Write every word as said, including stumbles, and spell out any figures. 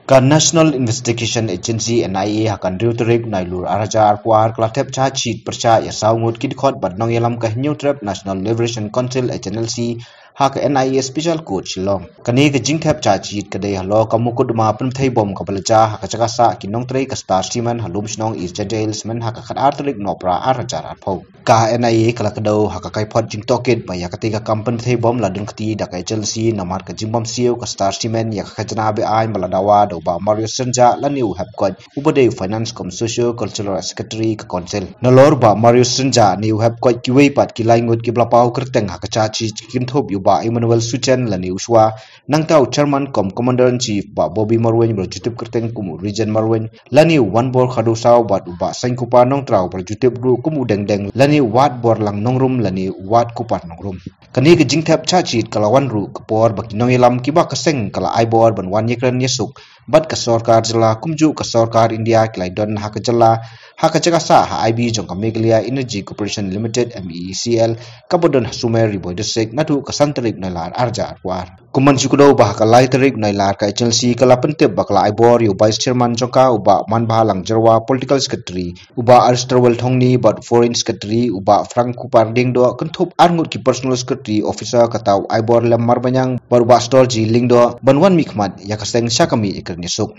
Ka National Investigation Agency, N I A, ha ka hynriew tarik Nailur ar hajar arphew ar ka la thep charge sheet pyrshah ïa saw ngut ki dkhot bad nongïalam ka Hynñiewtrep National Liberation Council, H N L C, ha ka N I A Special Court Shillong. Kane ka jingthep charge sheet ka dei halor ka mukotduma pynbthei bom kaba la jia ha ka jaka sah ki nongtrei ka Star Cement ha Lumshnong, East Jaintia Hills, mynhynnin ha ka khatar tarik Nohprah ar hajar arphew. Ka N I A ka la kdew ha ka kaiphod jingtohkit ba ïa katei ka kam pynbthei bom la don kti da ka H L C namar ka jingbymsiew ka Star Cement ïa ka khajna beaiñ ba la dawa da u Bah Mario Srianjah lane u Hepkoit, uba dei u Finance cum Socio Cultural Secretary ka Council. Nalor u Bah Mario Srianjah ne u Hepkoit, kiwei pat ki lai ngut kiba la paw kyrteng ha ka charge sheet ki kynthup ïa u Bah Emmanuel Suchen lane u Shwa, nangta u Chairman cum Commander in Chief Bah Bobby Marwein ba la ju tip kyrteng kum u Regent Marwein, lane u Wanbor Khadusau bad u Bah Sainkupar Nongtraw ba la ju tip ruh kum u Dengdeng, lane u Wat Borlang Nongrum lane u Wat Kupar Nongrum. Kane ka jingthep charge sheet ka la wan ruh ka por ba ki nongïalam kiba ka seng ka la ai bor ban wan ïakren ïasuk bad ka sorkar jylla kumjuh ka sorkar India ki la ïadon ha ka jylla ha ka jaka sah ha I B jong ka Meghalaya Energy Corporation Limited, M E E C L, kaba don ha Sumer, Ri Bhoi District, naduh ka san tarik Nailar ar hajar arphew ar. Kum ban shu kdew ba ha ka lai tarik Nailar ka H L C ka la pyntip ba ka la ai bor ïa u Vice Chairman jong ka, u Bah Manbhalang Jyrwa, Political Secretary, u Bah Aristotle Thongni bad Foreign Secretary, u Bah Frank Kupar Diengdoh, kynthup ar ngut ki Personal Secretary Officer, kata u Aibor Lem Marbaniang bad u Bah Storji Lyngdoh, ban wan mihkhmat ïa ka seng sha ka miej ïakren ïasuk.